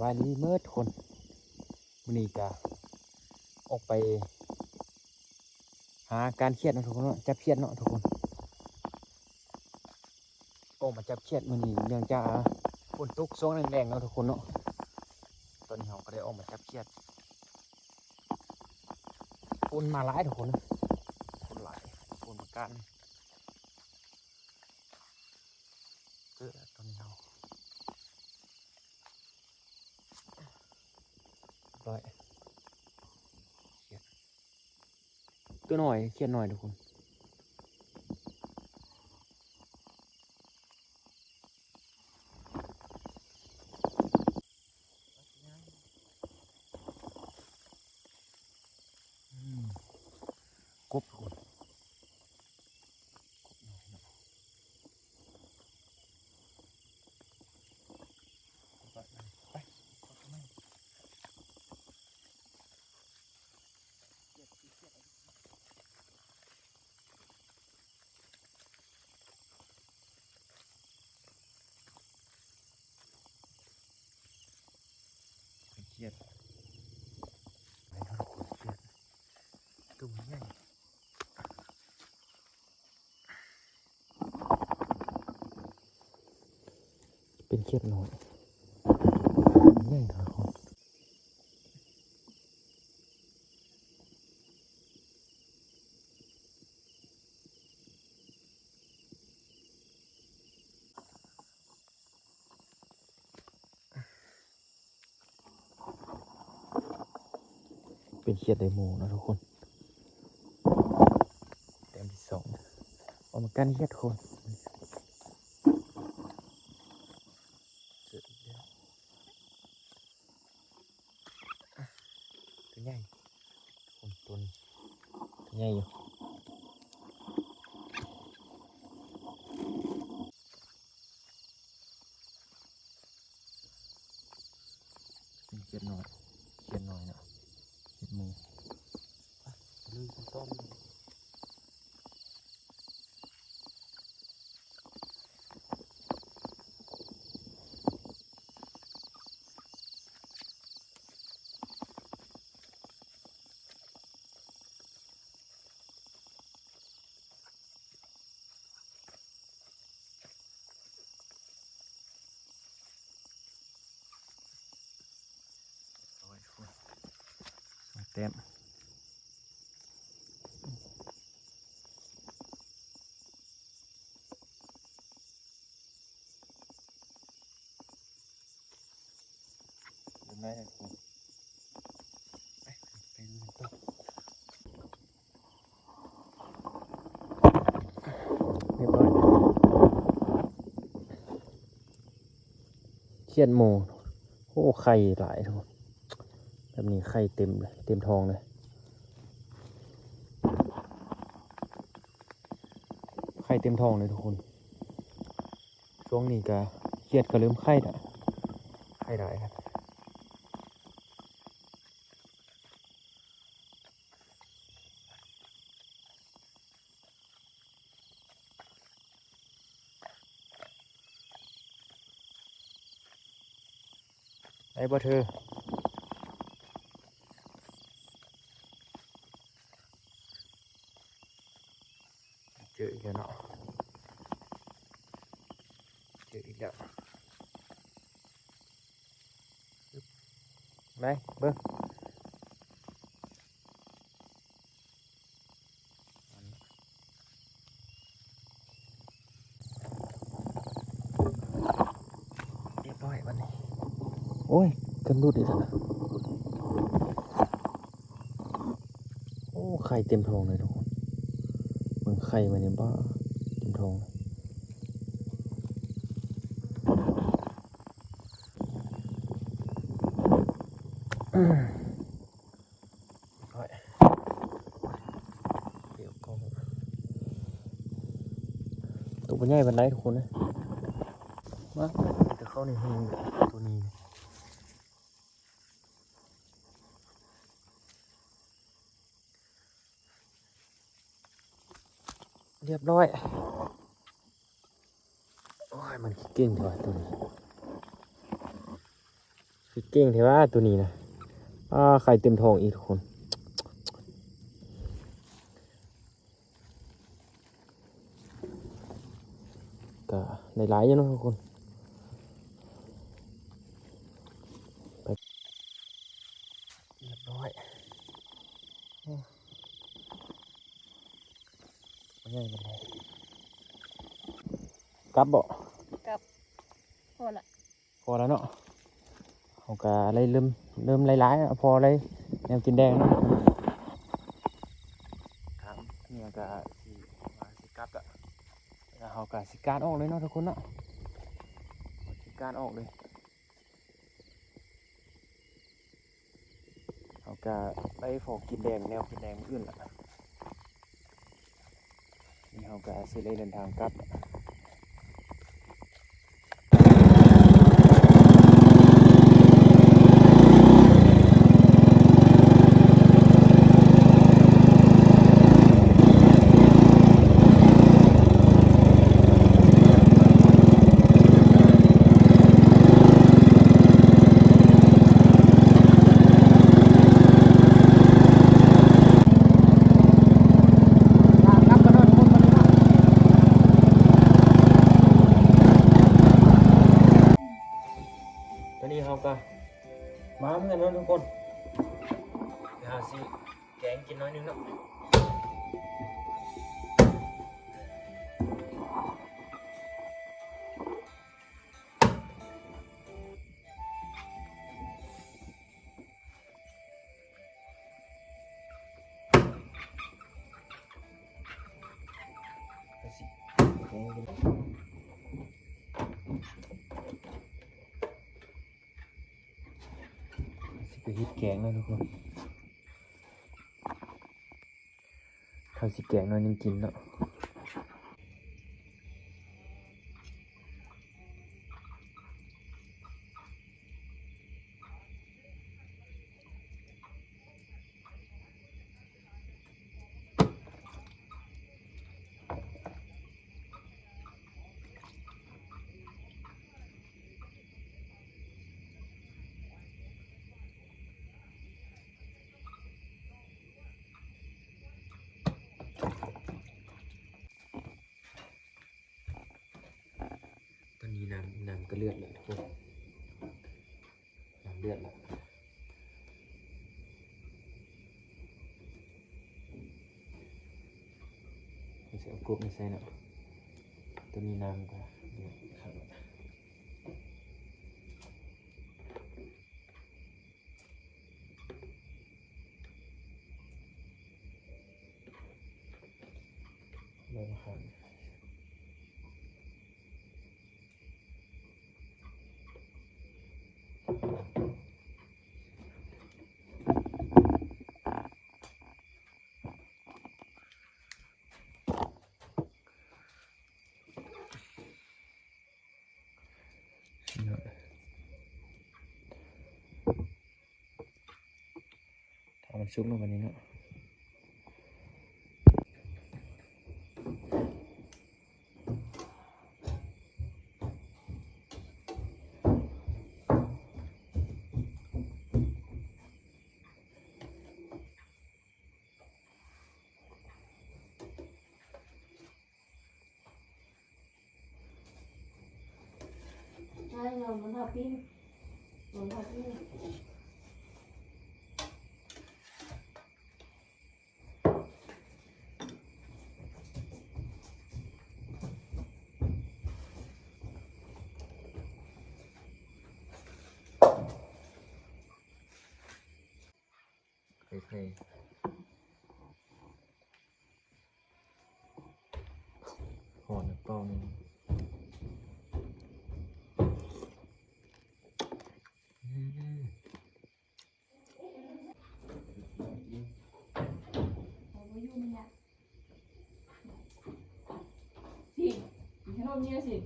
ສະບາຍດີເໝິດທຸກຄົນ ມື້ນີ້ກະອອກໄປຫາການຂຽດເນາະທຸກຄົນເນາະ ຈັບຂຽດເນາະທຸກຄົນ ອອກມາຈັບຂຽດມື້ນີ້ ເນື່ອງຈາກຝົນຕົກຊ່ວງແລງໆເນາະທຸກຄົນເນາະ ຕອນນີ້ເຮົາກະໄດ້ອອກມາຈັບຂຽດ ຝົນມາຫຼາຍທຸກຄົນ ຝົນຫຼາຍ ຝົນປະກາດ ເຈີແລ້ວຕອນນີ້ເຮົາ ຮ້ອຍ ຂຽດ ຕົວນ້ອຍ ຂຽດນ້ອຍທຸກຄົນ ອືມ ກົບທຸກຄົນ ກົບນ້ອຍເນາະ ໄປ ໄປ ກົບນ້ອຍ. ຂຽດ ໄປເນາະທຸກຄົນ ຂຽດ ຕົວໃຫຍ່ ເປັນຂຽດນ້ອຍ ໃຫຍ່ເນາະທຸກຄົນ. ເປັນຂຽດໄດໂມເນາະທຸກຄົນ ແຕ້ມທີສອງ ອອກມາກັນຂຽດທຸກຄົນ ເຈີອີກແລ້ວ ຕົວໃຫຍ່ ທຸກຄົນ ຕົວນີ້ ຕົວໃຫຍ່ຢູ່ ເປັນຂຽດນ້ອຍ ຂຽດນ້ອຍເນາະ ຂຽດໝູ່ ໄປ ລຸຍກັນຕໍ່. ສອງແຕ້ມ ເປັນໄງ ໄປ ໄປລຸຍກັນຕໍ່ ຮຽບຮ້ອຍ ຂຽດໝູ່ ໂອ້ ໄຂ່ຫຼາຍ ແບບນີ້ໄຂ່ເຕັມເລີຍ ເຕັມທ້ອງເລີຍ ໄຂ່ເຕັມທ້ອງເລີຍທຸກຄົນ. ຊ່ວງນີ້ກະຂຽດກະເລີ່ມໄຂ່ລະ ໄຂ່ຫຼາຍ ໄດ້ບໍ່ເທີ? ເຈີອີກແລ້ວເນາະ ເຈີອີກແລ້ວ ໄປເບິ່ງ ຮຽບຮ້ອຍບາດນີ້ ໂອ້ຍ ເກືອບຫຼຸດອີກແລ້ວ ໂອ້ ໄຂ່ເຕັມທ້ອງເລີຍທຸກຄົນ ເບິ່ງໄຂ່ມັນນີ້ ປ້າ ເຕັມທ້ອງ ໂຕບໍ່ໃຫຍ່ປານໃດທຸກຄົນເອີຍ ມາ ແຕ່ເຂົ້າໃນຮູໂຕນີ້ ຮຽບຮ້ອຍ ໂອ້ຍ ມັນເກັ່ງແທ້ວ່າໂຕນີ້ ຄືເກັ່ງແທ້ວ່າໂຕນີ້ນະ. ອາ ໄຂ່ເຕັມທ້ອງອີກທຸກຄົນ. ກະໄດ້ຫຼາຍຢູ່ເນາະທຸກຄົນ. ໄປ ຮຽບຮ້ອຍ. ໂອ້ ໃຫຍ່ປານໃດ? ກັບບໍ່? ກັບ. ພໍລະ. ພໍແລ້ວເນາະ. ເຮົາກະໄດ້ເລີ່ມ ເລີ່ມຫຼາຍໆ ພໍໄດ້ແນວກິນແດງເນາະ. ຄັບ ນີ້ກະຊິ ວ່າຊິກັບລະ. ແລ້ວເຮົາກະຊິການອອກເລີຍເນາະທຸກຄົນເນາະ. ເຮົາຊິການອອກເລີຍ. ເຮົາກະໄປພໍກິນແດງ ແນວກິນແດງມື້ອື່ນລະ. ນີ້ເຮົາກະຊິໄດ້ເດີນທາງກັບ. ຕອນນີ້ເຮົາກະມາເຮືອນແລ້ວທຸກຄົນ. ດຽວເຮົາຊິ ແກງກິນໜ້ອຍໜຶ່ງເນາະ. ຊິໄປເຮັດແກງເນາະທຸກຄົນ. ເຮົາຊິແກງໜ້ອຍໜຶ່ງກິນເນາະ. ຕອນນີ້ນ້ຳ ນ້ຳກະເດືອດແລ້ວທຸກຄົນ. ນ້ຳເດືອດແລ້ວ. ເຮົາຊິເອົາກົກນີ້ໃສ່ເນາະ. ຕອນນີ້ນ້ຳກະເດືອດຄັກແລ້ວ. ໃບມະຂາມ. ຖ້າມັນສຸກເນາະ ບາດນີ້ເນາະ. ໄຂ່ ໄຂ່ ຮ້ອນເປົ່າໜຶ່ງ. ອືມ ເອົາບໍ່ຢູ່ນີ້ລະ. ຊິ ໃຫ້ລົມນີ້ລະຊິ.